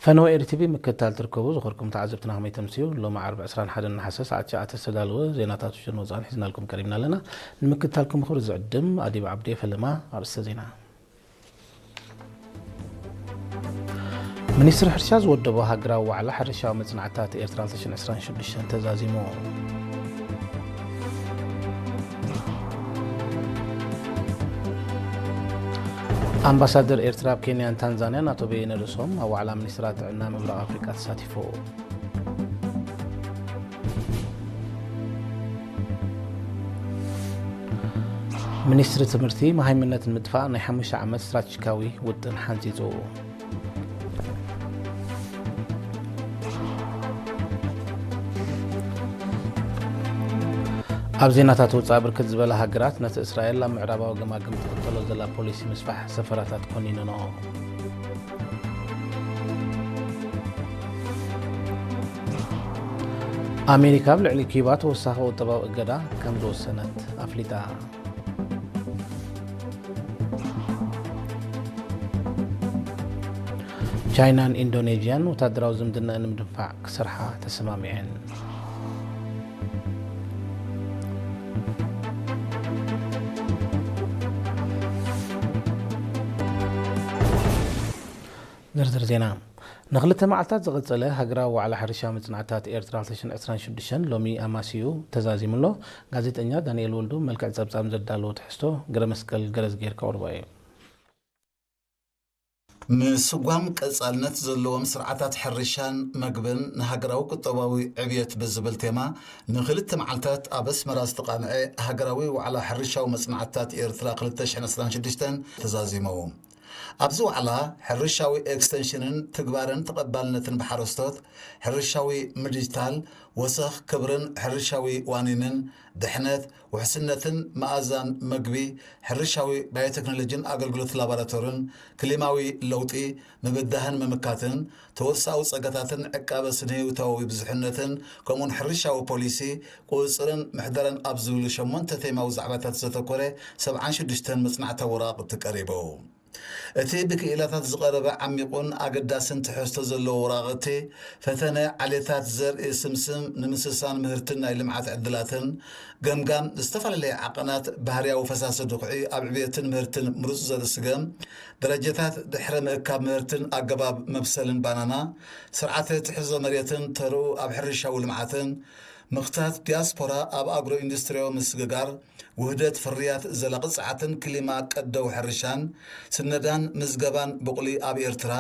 ፈነወ ኤሪ ቲቪ ምክትታል ትርከቡ ዝኸርኩም ተዓዘብትና ከመይ ተምስዩ? ሎሚ ዓርቢ ዕስራን ሓደን ነሓሰ ሰዓት ትሽዓተ ዝተዳለወ ዜናታት ውሽን ወፃን ሒዝናልኩም ቀሪብና ኣለና። ንምክትታልኩም ብኽብሪ ዝዕድም ኣዲብ ዓብዲ ፈለማ። ኣርእስተ ዜና። ሚኒስትሪ ሕርሻ ዝወደቦ ሃገራዊ ዋዕላ ሕርሻዊ መጽናዕትታት ኤርትራ ክልተ ሽሕን ዕስራን ሽዱሽተን ተዛዚሙ። ኣምባሳደር ኤርትራ ኣብ ኬንያን ታንዛንያን ኣቶ በየነ ርእሶም ኣብ ዋዕላ ሚኒስትራት ጥዕና ምብራቕ ኣፍሪቃ ተሳቲፉ። ሚኒስትሪ ትምህርቲ መሃይምነት ንምጥፋእ ናይ ሓሙሽተ ዓመት ስትራቴጂካዊ ውጥን ሓንጺጹ። ኣብ ዜናታት ወጻኢ፣ ብርክት ዝበላ ሃገራት ነቲ እስራኤል ኣብ ምዕራባዊ ገማግም ትኽተሎ ዘላ ፖሊሲ ምስፋሕ ሰፈራታት ኮኒነንኦ። ኣሜሪካ ኣብ ልዕሊ ኪዩባ ተወሳኺ ቁጠባዊ እገዳ ከም ዝወሰነት ኣፍሊጣ። ቻይናን ኢንዶኔዥያን ወታደራዊ ዝምድናኣን ንምድንፋዕ ክሰርሓ ተሰማሚዐን። ዝርዝር ዜና። ንክልተ መዓልታት ዝቐጸለ ሃገራዊ ዋዕላ ሕርሻዊ መጽናዕትታት ኤርትራ ክልተ ሽሕን ዕስራን ሽዱሽተን ሎሚ ኣማስዩ ተዛዚሙ ኣሎ። ጋዜጠኛ ዳንኤል ወልዱ መልክዕ ጸብጻብ ዘዳለዎ ትሕዝቶ ገረመስቀል ገረዝጌር ከቕርቦ እዩ። ምስጓም ቀጻልነት ዘለዎም ስርዓታት ሕርሻን መግብን ንሃገራዊ ቁጠባዊ ዕብየት ብዝብል ቴማ ንክልተ መዓልታት ኣብ ኣስመራ ዝተቓንዐ ሃገራዊ ዋዕላ ሕርሻዊ መጽናዕትታት ኤርትራ ክልተ ሽሕን ዕስራን ሽዱሽተን ተዛዚሙ። ኣብዚ ዋዕላ ሕርሻዊ ኤክስቴንሽንን ትግባረን ተቐባልነትን ብሓረስቶት፣ ሕርሻዊ ምዲጅታል፣ ወሰኽ ክብርን ሕርሻዊ ዋኒንን፣ ድሕነት፣ ውሕስነትን መኣዛን መግቢ፣ ሕርሻዊ ባዮቴክኖሎጂን ኣገልግሎት ላቦራቶርን፣ ክሊማዊ ለውጢ፣ ምብዳህን ምምካትን፣ ተወሳዊ ጸጋታትን ዕቃበ ስነ-ህይወታዊ ብዙሕነትን፣ ከምኡውን ሕርሻዊ ፖሊሲ፣ ቁጽጽርን ምሕደራን ኣብ ዝብሉ ሸሞንተ ቴማዊ ዛዕባታት ዘተኮረ ሰብዓን ሽዱሽተን መጽናዕታዊ ወረቓቕቲ ቀሪቡ። እቲ ብክኢላታት ዝቐረበ ዓሚቑን ኣገዳስን ትሕዝቶ ዘለዎ ወረቓቕቲ፣ ፈተነ ዓሌታት ዘርኢ ስምስም ንምስሳን ምህርትን ናይ ልምዓት ዕድላትን፣ ገምጋም ዝተፈላለየ ዓቐናት ባህርያዊ ፈሳሲ ድኹዒ ኣብ ዕብየትን ምህርትን ምሩጽ ዘርኢ ስገም፣ ደረጃታት ድሕረ ምእካብ ምህርትን ኣገባብ መብሰልን ባናና፣ ስርዓተ ትሕዞ መሬትን ተርኡ ኣብ ሕርሻዊ ልምዓትን፣ ምኽታት ዲያስፖራ ኣብ ኣግሮ ኢንዱስትሪያዊ ምስግጋር፣ ውህደት ፍርያት ዘላቒ ጸዓትን ክሊማ ቀደው ሕርሻን፣ ስነዳን ምዝገባን ብቑሊ ኣብ ኤርትራ፣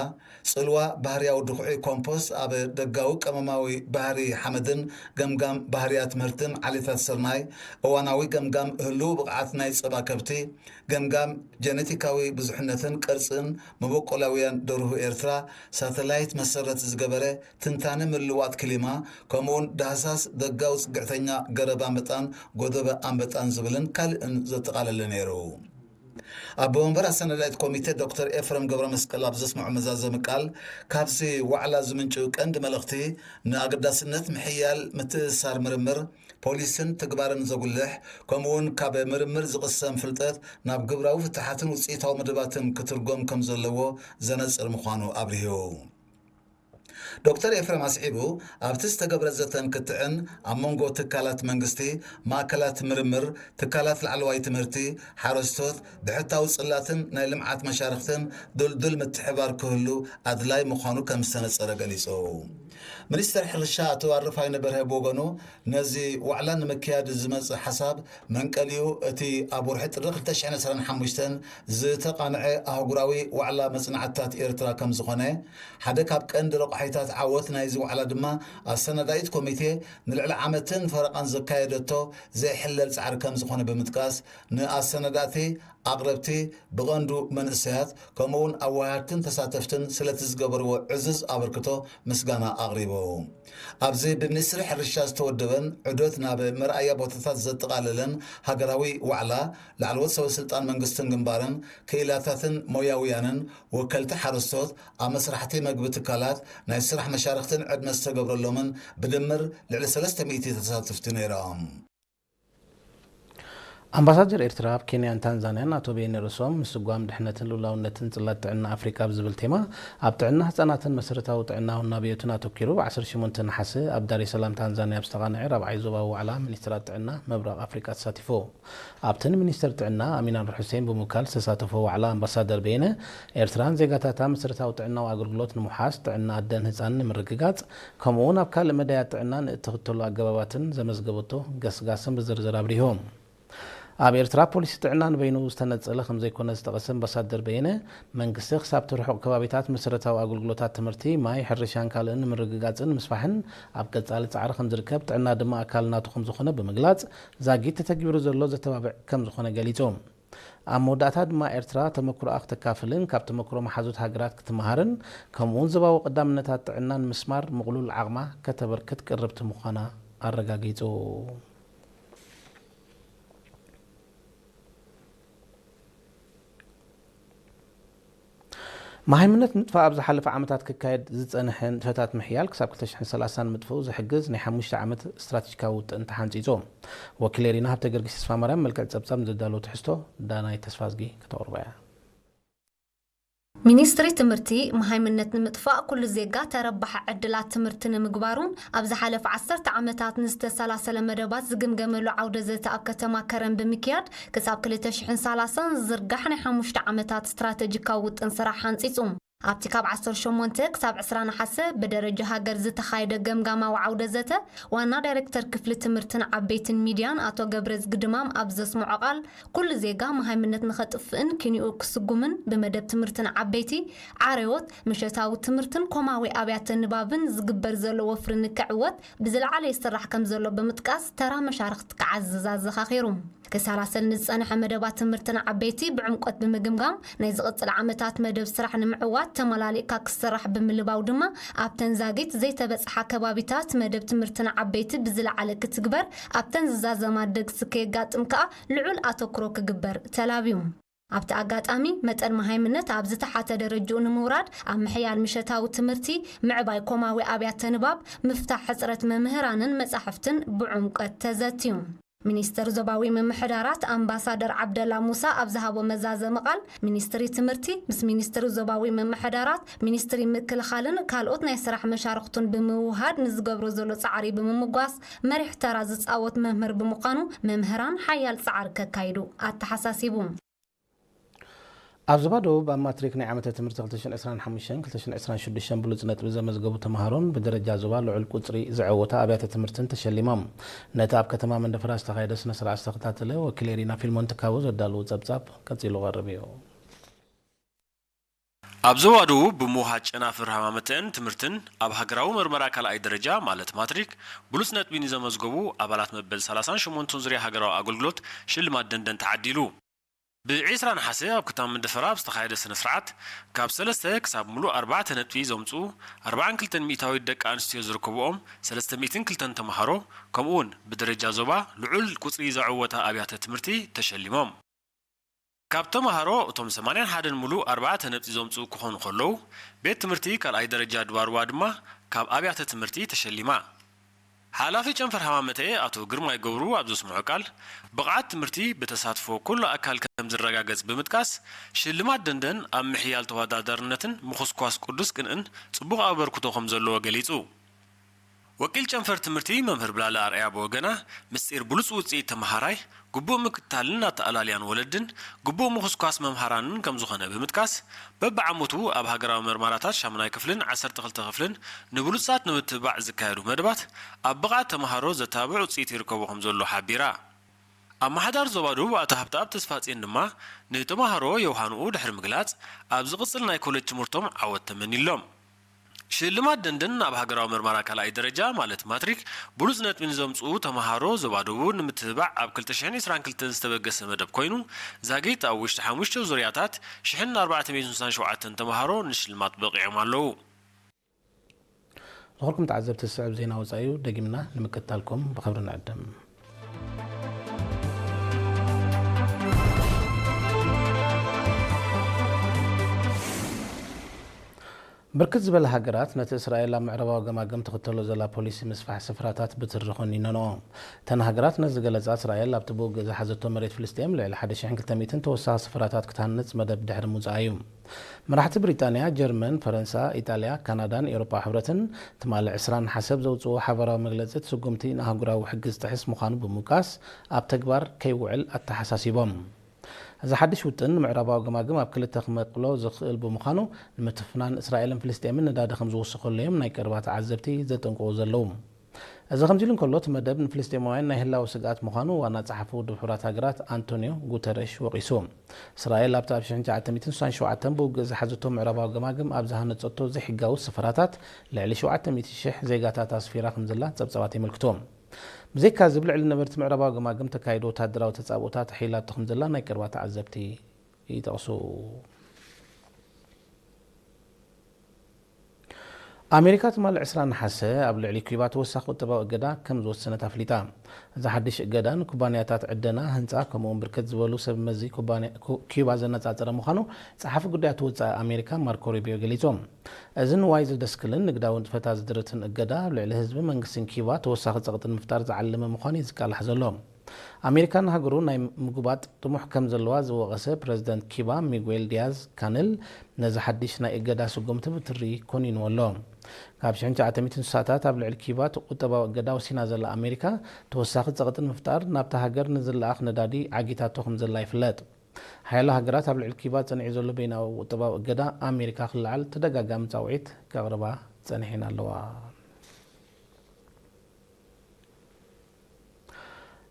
ጽልዋ ባህርያዊ ድኹዒ ኮምፖስት ኣብ ደጋዊ ቀመማዊ ባህሪ ሓመድን ገምጋም ባህርያት ምህርትን ዓሌታት ስርናይ፣ እዋናዊ ገምጋም ህሉው ብቕዓት ናይ ጸባ ከብቲ፣ ገምጋም ጀነቲካዊ ብዙሕነትን ቅርጽን መበቆላውያን ደርሁ ኤርትራ፣ ሳተላይት መሰረት ዝገበረ ትንታነ ምልዋጥ ክሊማ፣ ከምኡውን ዳህሳስ ደጋዊ ጽግዕተኛ ገረብ ኣንበጣን ጎደበ ኣንበጣን ዝብልን ካልእን ዘጠቓለለ ነይሩ። ኣቦ ወንበር ኣሰናዳኢት ኮሚቴ ዶክተር ኤፍረም ገብረ መስቀል ኣብ ዘስምዖ መዛዘሚ ቃል፣ ካብዚ ዋዕላ ዝምንጩ ቀንዲ መልእኽቲ ንኣገዳስነት ምሕያል ምትእስሳር ምርምር፣ ፖሊስን ትግባርን ዘጉልሕ፣ ከምኡውን ካብ ምርምር ዝቕሰም ፍልጠት ናብ ግብራዊ ፍታሓትን ውጽኢታዊ መደባትን ክትርጎም ከም ዘለዎ ዘነጽር ምዃኑ ኣብሪሁ። ዶክተር ኤፍሬም ኣስዒቡ፣ ኣብቲ ዝተገብረ ዘተን ክትዕን ኣብ መንጎ ትካላት መንግስቲ፣ ማእከላት ምርምር፣ ትካላት ላዕለዋይ ትምህርቲ፣ ሓረስቶት፣ ብሕታዊ ጽላትን ናይ ልምዓት መሻርኽትን ድልዱል ምትሕባር ክህሉ ኣድላይ ምዃኑ ከም ዝተነጸረ ገሊጹ። ሚኒስተር ሕርሻ ኣቶ ኣረፋይነ በርሀ ብወገኑ፣ ነዚ ዋዕላ ንምክያድ ዝመጽእ ሓሳብ መንቀሊኡ እቲ ኣብ ወርሒ ጥሪ ክልተ ሽሕን ዕስራን ሓሙሽተን ዝተቓንዐ ኣህጉራዊ ዋዕላ መጽናዕትታት ኤርትራ ከም ዝኾነ፣ ሓደ ካብ ቀንዲ ረቋሒታት ዓወት ናይዚ ዋዕላ ድማ ኣሰናዳኢት ኮሚቴ ንልዕሊ ዓመትን ፈረቓን ዘካየደቶ ዘይሕለል ጻዕሪ ከም ዝኾነ ብምጥቃስ፣ ንኣሰናዳእቲ፣ ኣቕረብቲ፣ ብቐንዱ መንእሰያት፣ ከምኡውን ኣወሃድትን ተሳተፍትን ስለቲ ዝገበርዎ ዕዙዝ ኣበርክቶ ምስጋና ኣቕሪቡ። ኣብዚ ብሚኒስትሪ ሕርሻ ዝተወደበን ዑደት ናብ መርኣያ ቦታታት ዘጠቓለለን ሃገራዊ ዋዕላ፣ ላዕለዎት ሰበ ስልጣን መንግስትን ግንባርን፣ ክኢላታትን ሞያውያንን፣ ወከልቲ ሓረስቶት፣ ኣብ መስራሕቲ መግቢ ትካላት፣ ናይ ስራሕ መሻርኽትን ዕድመ ዝተገብረሎምን ብድምር ልዕሊ ሰለስተ ሚእቲ ተሳተፍቲ ነይሮም። ኣምባሳደር ኤርትራ ኣብ ኬንያን ታንዛንያን ኣቶ በየነ ርእሶም፣ ምስጓም ድሕነትን ልኡላውነትን ጽላት ጥዕና ኣፍሪቃ ብዝብል ቴማ፣ ኣብ ጥዕና ህጻናትን መሰረታዊ ጥዕናዊ ናብዮትን ኣተኲሩ፣ ብ ዓሰርተ ሸሞንተ ነሓሰ ኣብ ዳሬ ሰላም ታንዛንያ ኣብ ዝተቓነዐ ራብዓይ ዞባዊ ዋዕላ ሚኒስትራት ጥዕና ምብራቕ ኣፍሪቃ ተሳቲፉ። ኣብቲ ንሚኒስተር ጥዕና ኣሚን ኣንር ሑሴን ብምውካል ዝተሳተፎ ዋዕላ፣ ኣምባሳደር በየነ፣ ኤርትራን ዜጋታታ መሰረታዊ ጥዕናዊ ኣገልግሎት ንምውሓስ፣ ጥዕና ኣደን ህጻንን ንምርግጋጽ፣ ከምኡ'ውን ኣብ ካልእ መዳያት ጥዕና ንእትኽተሎ ኣገባባትን ዘመዝገበቶ ገስጋስን ብዝርዝር ኣብሪሆም። ኣብ ኤርትራ ፖሊሲ ጥዕና ንበይኑ ዝተነጸለ ከም ዘይኮነ ዝጠቐሰ ኣምባሳደር በየነ፣ መንግስቲ ክሳብ እቲ ርሑቕ ከባቢታት መሰረታዊ ኣገልግሎታት ትምህርቲ፣ ማይ፣ ሕርሻን ካልእን ንምርግጋጽን ምስፋሕን ኣብ ቀጻሊ ጻዕሪ ከም ዝርከብ፣ ጥዕና ድማ ኣካል ናቱ ከም ዝኾነ ብምግላጽ፣ ዛጊት ተተግቢሩ ዘሎ ዘተባብዕ ከም ዝኾነ ገሊጹ። ኣብ መወዳእታ ድማ ኤርትራ ተመክሮኣ ክተካፍልን ካብ ተመክሮ መሓዙት ሃገራት ክትመሃርን፣ ከምኡ'ውን ዞባዊ ቀዳምነታት ጥዕና ንምስማር ምቕሉል ዓቕማ ከተበርክት ቅርብቲ ምዃና ኣረጋጊጹ። መሃይምነት ምጥፋእ ኣብ ዝሓለፈ ዓመታት ክካየድ ዝጸንሐ ንጥፈታት ምሕያል ክሳብ ክልተ ሽሕን ሰላሳን ምጥፍኡ ዝሕግዝ ናይ ሓሙሽተ ዓመት ስትራቴጂካዊ ውጥን ተሓንጺጹ። ወኪለይ ሪና ሃብተ ጊዮርጊስ ተስፋማርያም መልክዕ ጸብጻብ ንዘዳለዎ ትሕዝቶ ዳናይት ተስፋዝጊ ከተቕርቦ እያ። ሚኒስትሪ ትምህርቲ፣ መሃይምነት ንምጥፋእ ኩሉ ዜጋ ተረባሒ ዕድላት ትምህርቲ ንምግባሩን ኣብ ዝሓለፈ ዓሰርተ ዓመታት ንዝተሰላሰለ መደባት ዝግምገመሉ ዓውደ ዘተ ኣብ ከተማ ከረን ብምክያድ፣ ክሳብ ክልተ ሽሕን ሰላሳን ዝዝርጋሕ ናይ ሓሙሽተ ዓመታት ስትራተጂካዊ ውጥን ስራሕ ሓንጺጹ። ኣብቲ ካብ ዓሰርተ ሸሞንተ ክሳብ ዕስራ ነሓሰ ብደረጃ ሃገር ዝተኻየደ ገምጋማዊ ዓውደ ዘተ፣ ዋና ዳይሬክተር ክፍሊ ትምህርትን ዓበይትን ሚድያን ኣቶ ገብረዝጊ ድማም ኣብ ዘስምዖ ቃል፣ ኩሉ ዜጋ መሃይምነት ንኸጥፍእን ኪንኡ ክስጉምን፣ ብመደብ ትምህርትን ዓበይቲ ዓረዎት፣ ምሸታዊ ትምህርትን ኮማዊ ኣብያተ ንባብን ዝግበር ዘሎ ወፍሪ ንክዕወት ብዝለዓለ ይስራሕ ከም ዘሎ ብምጥቃስ፣ ተራ መሻርኽቲ ክዓዝዝ ኣዘኻኺሩ። ክሰላሰል ንዝጸንሐ መደባት ትምህርትን ዓበይቲ ብዕምቆት ብምግምጋም፣ ናይ ዝቕጽል ዓመታት መደብ ስራሕ ንምዕዋት ተመላሊእካ ክስራሕ ብምልባው ድማ፣ ኣብተን ዛጊት ዘይተበጽሓ ከባቢታት መደብ ትምህርትን ዓበይቲ ብዝለዓለ ክትግበር፣ ኣብተን ዝዛዘማ ደግሲ ከየጋጥም ከኣ ልዑል ኣተኩሮ ክግበር ተላብዩ። ኣብቲ ኣጋጣሚ፣ መጠን መሃይምነት ኣብ ዝተሓተ ደረጅኡ ንምውራድ፣ ኣብ ምሕያል ምሸታዊ ትምህርቲ፣ ምዕባይ ኮማዊ ኣብያተ ንባብ፣ ምፍታሕ ሕጽረት መምህራንን መጻሕፍትን ብዕምቆት ተዘትዩ። ሚኒስተር ዞባዊ ምምሕዳራት ኣምባሳደር ዓብደላ ሙሳ ኣብ ዝሃቦ መዛዘሚ ቃል፣ ሚኒስትሪ ትምህርቲ ምስ ሚኒስትሪ ዞባዊ ምምሕዳራት፣ ሚኒስትሪ ምክልኻልን ካልኦት ናይ ስራሕ መሻርኽቱን ብምውሃድ ንዝገብሮ ዘሎ ጻዕሪ ብምምጓስ፣ መሪሕ ተራ ዝጻወት መምህር ብምዃኑ፣ መምህራን ሓያል ጻዕሪ ከካይዱ ኣተሓሳሲቡ። ኣብ ዞባ ደቡብ ኣብ ማትሪክ ናይ ዓመተ ትምህርቲ ክልተ ሽሕን ዕስራን ሓሙሽተን ክልተ ሽሕን ዕስራን ሽዱሽተን ብሉጽ ነጥቢ ዘመዝገቡ ተምሃሮን ብደረጃ ዞባ ልዑል ቁጽሪ ዘዐወታ ኣብያተ ትምህርትን ተሸሊሞም። ነቲ ኣብ ከተማ መንደፈራ ዝተኻየደ ስነ ስርዓት ዝተኸታተለ ወኪለይ ሪና ፊልሞን ትካቦ ዘዳለዎ ጸብጻብ ቀጺሉ ቀርብ እዩ። ኣብ ዞባ ደቡብ ብምውሃድ ጨናፍር ሃማመተን ትምህርትን ኣብ ሃገራዊ መርመራ ካልኣይ ደረጃ ማለት ማትሪክ ብሉጽ ነጥቢ ንዘመዝገቡ ኣባላት መበል ሰላሳን ሸሞንተን ዙርያ ሃገራዊ ኣገልግሎት ሽልማት ደንደን ተዓዲሉ። ብ ዒስራ ነሓሰ ኣብ ከተማ መንደፈራ ኣብ ዝተኻየደ ስነ ስርዓት፣ ካብ ሰለስተ ክሳብ ምሉእ ኣርባዕተ ነጥቢ ዘምጽኡ ኣርባዓን ክልተን ሚእታዊት ደቂ ኣንስትዮ ዝርከብኦም ሰለስተ ሚእትን ክልተን ተምሃሮ፣ ከምኡ እውን ብደረጃ ዞባ ልዑል ቁጽሪ ዘዐወታ ኣብያተ ትምህርቲ ተሸሊሞም። ካብ ተምሃሮ እቶም ሰማንያን ሓደን ምሉእ ኣርባዕተ ነጥቢ ዘምጽኡ ክኾኑ ከለዉ፣ ቤት ትምህርቲ ካልኣይ ደረጃ ድባርዋ ድማ ካብ ኣብያተ ትምህርቲ ተሸሊማ። ሓላፊ ጨንፈር ሃማመተ ኣቶ ግርማይ ገብሩ ኣብ ዘስምዖ ቃል፣ ብቕዓት ትምህርቲ ብተሳትፎ ኩሉ ኣካል ከም ዝረጋገጽ ብምጥቃስ፣ ሽልማት ደንደን ኣብ ምሕያል ተወዳዳርነትን ምኹስኳስ ቅዱስ ቅንእን ጽቡቕ ኣበርክቶ ከም ዘለዎ ገሊጹ። ወኪል ጨንፈር ትምህርቲ መምህር ብላለ ኣርኣያ ብወገና፣ ምስጢር ብሉጽ ውጽኢት ተመሃራይ፣ ግቡእ ምክትታልን ኣተኣላልያን ወለድን፣ ግቡእ ምኹስኳስ መምሃራንን ከም ዝኾነ ብምጥቃስ፣ በብዓመቱ ኣብ ሃገራዊ መርማራታት ሻሙናይ ክፍልን ዓሰርተ ክልተ ክፍልን ንብሉጻት ንምትብባዕ ዝካየዱ መደባት፣ ኣብ ብቕዓት ተመሃሮ ዘተባብዕ ውጽኢት ይርከቦ ከም ዘሎ ሓቢራ። ኣመሓዳሪ ዞባ ደቡብ ኣቶ ሃብተኣብ ተስፋጽዮን ድማ፣ ንተመሃሮ የውሃንኡ ድሕሪ ምግላጽ፣ ኣብ ዝቕጽል ናይ ኮለጅ ትምህርቶም ዓወት ተመኒሎም። ሽልማት ደንደን ኣብ ሃገራዊ መርማራ ካልኣይ ደረጃ ማለት ማትሪክ ብሉጽ ነጥቢ ንዘምጽኡ ተመሃሮ ዞባ ደቡብ ንምትብባዕ ኣብ ክልተ ሽሕን ዕስራን ክልተን ዝተበገሰ መደብ ኮይኑ፣ ዛጊት ኣብ ውሽጢ ሓሙሽተ ዙርያታት ሽሕን ኣርባዕተ ሚእትን ስሳን ሸውዓተን ተመሃሮ ንሽልማት በቒዖም ኣለዉ። ዝኸበርኩም ተዓዘብቲ፣ ዝስዕብ ዜና ወጻኢ እዩ፣ ደጊምና ንምክትታልኩም ብኽብሪ ንዕድም። ብርክት ዝበላ ሃገራት ነቲ እስራኤል ኣብ ምዕራባዊ ገማግም ትኽተሎ ዘላ ፖሊሲ ምስፋሕ ስፍራታት ብትሪ ኮኒነንኦ። እተን ሃገራት ነዚ ዝገለጻ፣ እስራኤል ኣብቲ ብውግእ ዝሓዘቶ መሬት ፍልስጤም ልዕሊ ሓደ ሽሕን ክልተ ሚእትን ተወሳኺ ስፍራታት ክትሃንጽ መደብ ድሕሪ ምውጻኣ እዩ። መራሕቲ ብሪጣንያ፣ ጀርመን፣ ፈረንሳ፣ ኢጣልያ፣ ካናዳን ኤውሮጳ ሕብረትን ትማሊ ዕስራ ነሓሰ ኣብ ዘውጽእዎ ሓባራዊ መግለጺ፣ እቲ ስጉምቲ ንኣህጉራዊ ሕጊ ዝጥሕስ ምዃኑ ብምውቃስ፣ ኣብ ተግባር ከይውዕል ኣተሓሳሲቦም። እዚ ሓድሽ ውጥን ንምዕራባዊ ገማግም ኣብ ክልተ ክመቕሎ ዝኽእል ብምዃኑ፣ ንምትፍናን እስራኤልን ፍልስጤምን ነዳዲ ከም ዝውስኸሉ እዮም ናይ ቀረባ ተዓዘብቲ ዘጠንቅቑ ዘለዉ። እዚ ከምዚ ኢሉ እንከሎ፣ እቲ መደብ ንፍልስጤማውያን ናይ ህላወ ስግኣት ምዃኑ ዋና ጸሓፊ ውድብ ሕቡራት ሃገራት ኣንቶኒዮ ጉተረሽ ወቒሱ። እስራኤል ኣብቲ ኣብ ሽሕን ትሽዓተ ሚእትን ስሳን ሸውዓተን ብውግእ ዝሓዘቶ ምዕራባዊ ገማግም ኣብ ዝሃነጸቶ ዘይሕጋዊ ስፍራታት ልዕሊ ሸውዓተ ሚእቲ ሽሕ ዜጋታት ኣስፊራ ከም ዘላ ጸብጻባት የመልክቱ። ብዘይካ እዚ፣ ኣብ ልዕሊ ነበርቲ ምዕራባዊ ገማግም ተካይዶ ወታደራዊ ተጻብኦታት ኣሕይላቶ ከም ዘላ ናይ ቀረባ ተዓዘብቲ ይጠቕሱ። ኣሜሪካ ትማሊ ዕስራ ነሓሰ ኣብ ልዕሊ ኪዩባ ተወሳኺ ቁጠባዊ እገዳ ከም ዝወሰነት ኣፍሊጣ። እዚ ሓድሽ እገዳ ንኩባንያታት ዕደና፣ ህንጻ፣ ከምኡ'ውን ብርክት ዝበሉ ሰብ መዚ ኩባንያ-፣ ኩ-፣ ኪዩባ ዘነጻጸረ ምዃኑ ጸሓፊ ጉዳያት ወጻኢ ኣሜሪካ ማርኮ ሩቢዮ ገሊጹ። እዚ ንዋይ ዘደስክልን ንግዳዊ ንጥፈታት ዝድርትን እገዳ፣ ኣብ ልዕሊ ህዝቢ መንግስትን ኪዩባ ተወሳኺ ጸቕጢ ንምፍጣር ዝዓለመ ምዃኑ እዩ ዝቃላሕ ዘሎ። ኣሜሪካ ንሃገሩ ናይ ምጉባጥ ጥሙሕ ከም ዘለዋ ዝወቐሰ ፕረዚደንት ኪባ ሚጉዌል ዲያዝ ካነል፣ ነዚ ሓድሽ ናይ እገዳ ስጉምቲ ብትሪ ኮኒንዎ ኣሎ። ካብ ሽሕን ትሽዓተ ሚእትን ስሳታት ኣብ ልዕሊ ኪባ ቁጠባዊ እገዳ ወሲና ዘላ ኣሜሪካ፣ ተወሳኺ ጸቕጢ ንምፍጣር ናብታ ሃገር ንዝለኣኽ ነዳዲ ዓጊታቶ ከም ዘላ ይፍለጥ። ሓያሎ ሃገራት ኣብ ልዕሊ ኪባ ጸኒዑ ዘሎ በይናዊ ቁጠባዊ እገዳ ኣሜሪካ ክለዓል ተደጋጋሚ ጻውዒት ከቕርባ ጸኒሐን ኣለዋ።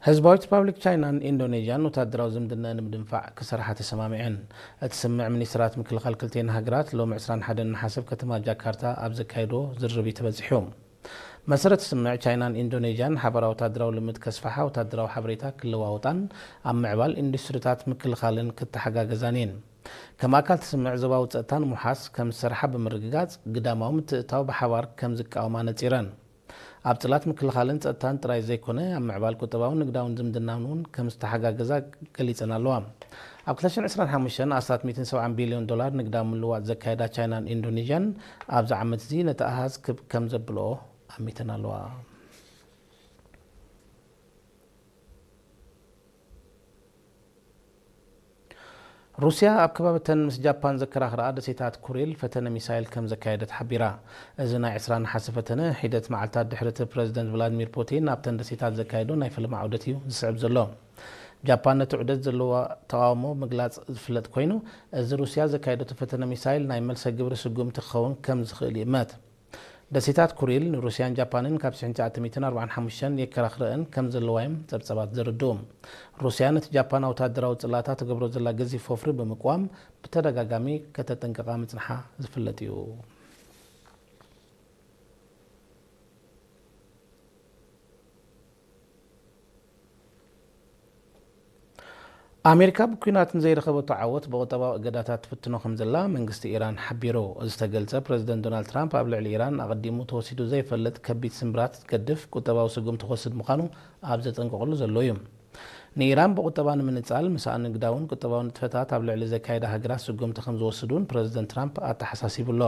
ህዝባዊት ሪፓብሊክ ቻይናን ኢንዶኔዥያን ወታደራዊ ዝምድና ንምድንፋዕ ክሰርሓ ተሰማሚዐን። እቲ ስምምዕ ሚኒስትራት ምክልኻል ክልቲኤን ሃገራት ሎሚ ዕስራን ሓደን ነሓሰ ኣብ ከተማ ጃካርታ ኣብ ዘካየዶ ዝርርብ እዩ ተበጺሑ። መሰረት ስምምዕ፣ ቻይናን ኢንዶኔዥያን ሓባራዊ ወታደራዊ ልምድ ከስፋሓ፣ ወታደራዊ ሓበሬታ ክለዋወጣን ኣብ ምዕባል ኢንዱስትሪታት ምክልኻልን ክተሓጋገዛን እየን። ከም ኣካል እቲ ስምምዕ፣ ዞባዊ ጸጥታ ንምውሓስ ከም ዝሰርሓ ብምርግጋጽ፣ ግዳማዊ ምትእትታው ብሓባር ከም ዝቃወማ ነጺረን። ኣብ ጽላት ምክልኻልን ጸጥታን ጥራይ ዘይኮነ፣ ኣብ ምዕባል ቁጠባውን ንግዳውን ዝምድናን እውን ከም ዝተሓጋገዛ ገሊጸን ኣለዋ። ኣብ ክልተ ሽሕን ዕስራን ሓሙሽተን ኣስታት ሚእትን ሰብዓን ቢልዮን ዶላር ንግዳዊ ምልውዋጥ ዘካየዳ ቻይናን ኢንዶኔዥያን፣ ኣብዚ ዓመት እዚ ነቲ ኣሃዝ ክብ ከም ዘብልኦ ኣሚተን ኣለዋ። ሩስያ ኣብ ከባቢተን ምስ ጃፓን ዘከራኽርኣ ደሴታት ኩሪል ፈተነ ሚሳይል ከም ዘካየደት ሓቢራ። እዚ ናይ ዕስራ ነሓሰ ፈተነ፣ ሒደት መዓልታት ድሕሪ እቲ ፕረዚደንት ቭላድሚር ፑቲን ናብተን ደሴታት ዘካየዶ ናይ ፈለማ ዑደት እዩ ዝስዕብ ዘሎ። ጃፓን ነቲ ዑደት ዘለዋ ተቓውሞ ምግላጽ ዝፍለጥ ኮይኑ፣ እዚ ሩስያ ዘካየደቶ ፈተነ ሚሳይል ናይ መልሰ ግብሪ ስጉምቲ ክኸውን ከም ዝኽእል ይእመት። ደሴታት ኩሪል ንሩስያን ጃፓንን ካብ ሽሕን ትሽዓተ ሚእትን ኣርባዓን ሓሙሽተን የከራኽረአን ከም ዘለዋ እዮም ጸብጻባት ዘርድኡ። ሩስያ ነቲ ጃፓን ወታደራዊ ጽላታ ትገብሮ ዘላ ገዚፍ ወፍሪ ብምቅዋም ብተደጋጋሚ ከተጠንቅቓ ምጽንሓ ዝፍለጥ እዩ። ኣሜሪካ ብኲናት ንዘይረኸበቶ ዓወት ብቁጠባዊ እገዳታት ትፍትኖ ከም ዘላ መንግስቲ ኢራን ሓቢሩ። እዚ ዝተገልጸ፣ ፕረዚደንት ዶናልድ ትራምፕ ኣብ ልዕሊ ኢራን ኣቐዲሙ ተወሲዱ ዘይፈልጥ ከቢድ ስምብራት ዝገድፍ ቁጠባዊ ስጉምቲ ክወስድ ምዃኑ ኣብ ዘጠንቀቐሉ ዘሎ እዩ። ንኢራን ብቁጠባ ንምንጻል፣ ምስኣ ንግዳውን ቁጠባውን ንጥፈታት ኣብ ልዕሊ ዘካየዳ ሃገራት ስጉምቲ ከም ዝወስድ እውን ፕረዚደንት ትራምፕ ኣተሓሳሲቡ ኣሎ።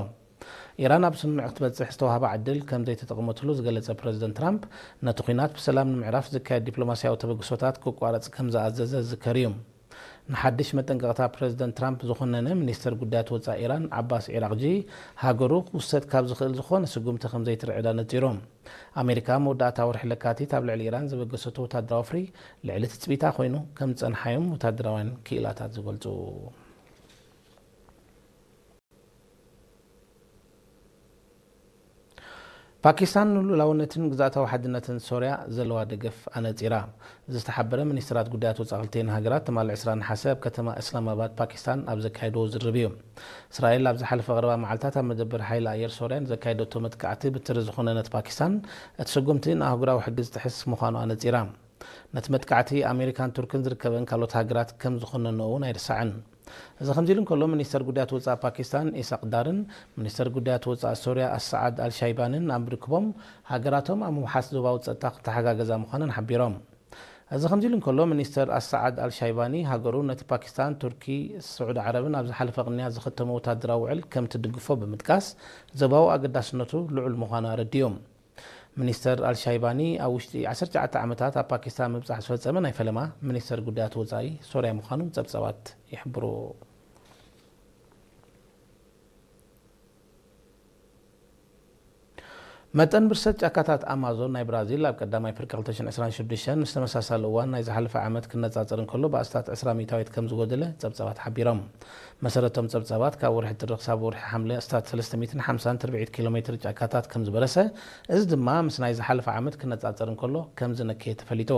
ኢራን ኣብ ስምምዕ ክትበጽሕ ዝተዋህባ ዕድል ከም ዘይተጠቐመትሉ ዝገለጸ ፕረዚደንት ትራምፕ፣ ነቲ ኲናት ብሰላም ንምዕራፍ ዝካየድ ዲፕሎማስያዊ ተበግሶታት ክቋረጽ ከም ዝኣዘዘ ዝዝከር እዩ። ንሓድሽ መጠንቀቕታ ፕረዚደንት ትራምፕ ዝኾነነ ሚኒስተር ጉዳያት ወጻኢ ኢራን ዓባስ ዒራቕጂ፣ ሃገሩ ክውሰድ ካብ ዝኽእል ዝኾነ ስጉምቲ ከም ዘይትርዕድ ኣነጺሩ። ኣሜሪካ መወዳእታ ወርሒ ለካቲት ኣብ ልዕሊ ኢራን ዘበገሰቶ ወታደራዊ ወፍሪ ልዕሊ ትጽቢታ ኮይኑ ከም ዝጸንሓ እዮም ወታደራውያን ክኢላታት ዝገልጹ። ፓኪስታን ንሉዓላውነትን ግዝኣታዊ ሓድነትን ሶርያ ዘለዋ ደገፍ ኣነጺራ። ዝተሓበረ ሚኒስትራት ጉዳያት ወጻኢ ክልቲኤን ሃገራት ትማሊ ዕስራ ነሓሰ ኣብ ከተማ እስላማባድ ፓኪስታን ኣብ ዘካየድዎ ዝርርብ እዩ። እስራኤል ኣብ ዝሓለፈ ቀረባ መዓልታት ኣብ መደበር ሓይሊ ኣየር ሶርያ ንዘካየደቶ መጥቃዕቲ ብትሪ ዝኾነነት ፓኪስታን፣ እቲ ስጉምቲ ንኣህጉራዊ ሕጊ ዝጥሕስ ምዃኑ ኣነጺራ። ነቲ መጥቃዕቲ ኣሜሪካን ቱርክን ዝርከበን ካልኦት ሃገራት ከም ዝኾነንኦ እውን ኣይርሳዕን። እዚ ከምዚ ኢሉ እንከሎ፣ ሚኒስተር ጉዳያት ወጻኢ ፓኪስታን ኢሳቅ ዳርን ሚኒስተር ጉዳያት ወጻኢ ሶርያ ኣሰዓድ ኣልሻይባንን ኣብ ርክቦም፣ ሃገራቶም ኣብ ምውሓስ ዞባዊ ጸጥታ ክተሓጋገዛ ምዃነን ሓቢሮም። እዚ ከምዚ ኢሉ እንከሎ፣ ሚኒስተር ኣሰዓድ ኣልሻይባኒ ሃገሩ ነቲ ፓኪስታን፣ ቱርኪ፣ ስዑዲ ዓረብን ኣብ ዝሓለፈ ቅንያት ዝኸተሞ ወታደራዊ ውዕል ከም ትድግፎ ብምጥቃስ፣ ዞባዊ ኣገዳስነቱ ልዑል ምዃኑ ኣረዲኡ። ሚኒስተር ኣልሻይባኒ ኣብ ውሽጢ ዓሰርተ ትሽዓተ ዓመታት ኣብ ፓኪስታን ምብጻሕ ዝፈጸመ ናይ ፈለማ ሚኒስተር ጉዳያት ወጻኢ ሶርያ ምዃኑ ጸብጻባት ይሕብሩ። መጠን ብርሰት ጫካታት ኣማዞን ናይ ብራዚል ኣብ ቀዳማይ ፍርቂ ክልተ ሽሕን ዕስራን ሽዱሽተን ምስ ተመሳሳሊ እዋን ናይ ዝሓለፈ ዓመት ክነጻጸር እንከሎ ብኣስታት ዕስራ ሚእታዊት ከም ዝጎደለ ጸብጻባት ሓቢሮም። መሰረቶም ጸብጻባት ካብ ወርሒ ጥሪ ክሳብ ወርሒ ሓምለ ኣስታት ሰለስተ ሚእትን ሓምሳን ትርብዒት ኪሎ ሜትር ጫካታት ከም ዝበረሰ፣ እዚ ድማ ምስ ናይ ዝሓለፈ ዓመት ክነጻጸር እንከሎ ከም ዝነከየ ተፈሊጡ።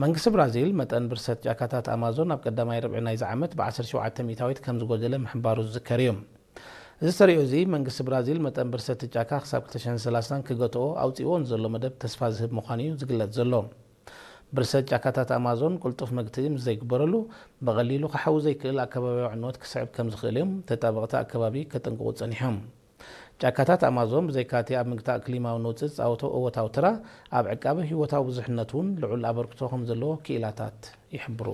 መንግስቲ ብራዚል መጠን ብርሰት ጫካታት ኣማዞን ኣብ ቀዳማይ ርብዒ ናይዚ ዓመት ብ ዓሰርተ ሸውዓተ ሚእታዊት ከም ዝጎደለ ምሕባሩ ዝዝከር እዩ። እዚ ተሪኦ እዚ መንግስቲ ብራዚል መጠን ብርሰት ጫካ ክሳብ ክልተ ሽሕን ሰላሳን ክገትኦ ኣውጺእዎ ንዘሎ መደብ ተስፋ ዝህብ ምዃኑ እዩ ዝግለጽ ዘሎ። ብርሰት ጫካታት ኣማዞን ቅልጡፍ መግትኢ ምስ ዘይግበረሉ፣ ብቐሊሉ ክሓዊ ዘይክእል ኣከባቢያዊ ዕንወት ክስዕብ ከም ዝኽእል እዮም ተጣበቕቲ ኣከባቢ ከጠንቅቑ ጸኒሖም። ጫካታት ኣማዞን ብዘይካ'ቲ ኣብ ምግታእ ክሊማዊ ነውጺ ዝጻወቶ እወታዊ ተራ፣ ኣብ ዕቃበ ህይወታዊ ብዙሕነት እውን ልዑል ኣበርክቶ ከም ዘለዎ ክኢላታት ይሕብሩ።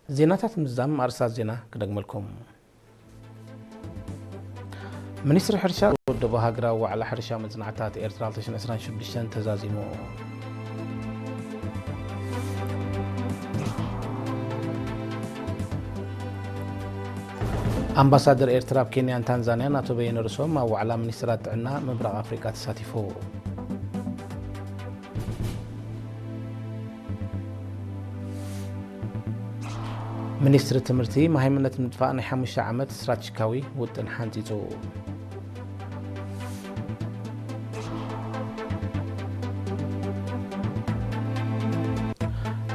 ዜናታት ምዝዛም ኣርእስታት ዜና ክደግመልኩም። ሚኒስትሪ ሕርሻ ዝወደቦ ሃገራዊ ዋዕላ ሕርሻዊ መጽናዕትታት ኤርትራ ክልተ ሽሕን ዕስራን ሽዱሽተን ተዛዚሙ። ኣምባሳደር ኤርትራ ኣብ ኬንያን ታንዛንያን ኣቶ በየነ ርሶም ኣብ ዋዕላ ሚኒስትራት ጥዕና ምብራቕ ኣፍሪቃ ተሳቲፉ። ሚኒስትሪ ትምህርቲ፣ መሃይምነት ንምጥፋእ ናይ ሓሙሽተ ዓመት ስትራቴጂካዊ ውጥን ሓንጺጹ።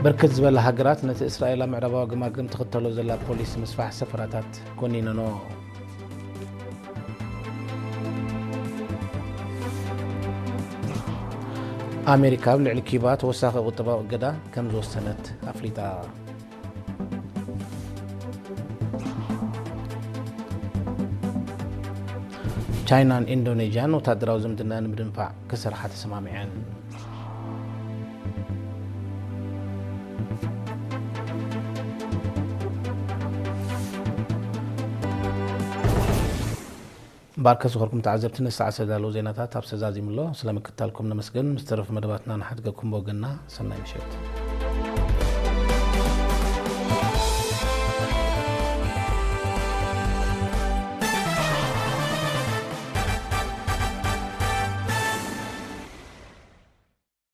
ብርክት ዝበላ ሃገራት ነቲ እስራኤል ኣብ ምዕራባዊ ገማግም ትኽተሎ ዘላ ፖሊሲ ምስፋሕ ሰፈራታት ኮኒነንኦ። ኣሜሪካ ኣብ ልዕሊ ኪባ ተወሳኺ ቁጠባዊ እገዳ ከም ዝወሰነት ኣፍሊጣ። ቻይናን ኢንዶኔዥያን ወታደራዊ ዝምድና ንምድንፋዕ ክሰርሓ ተሰማሚዐን። እምበኣርከስ ዝኾርኩም ተዓዘብቲ፣ ንሰዓት ዝተዳለዉ ዜናታት ኣብ ተዛዚሙ ኣሎ። ስለ ምክትታልኩም ነመስግን። ምስ ተረፉ መደባትና ንሓድገኩም ብወገንና ሰናይ ምሸት።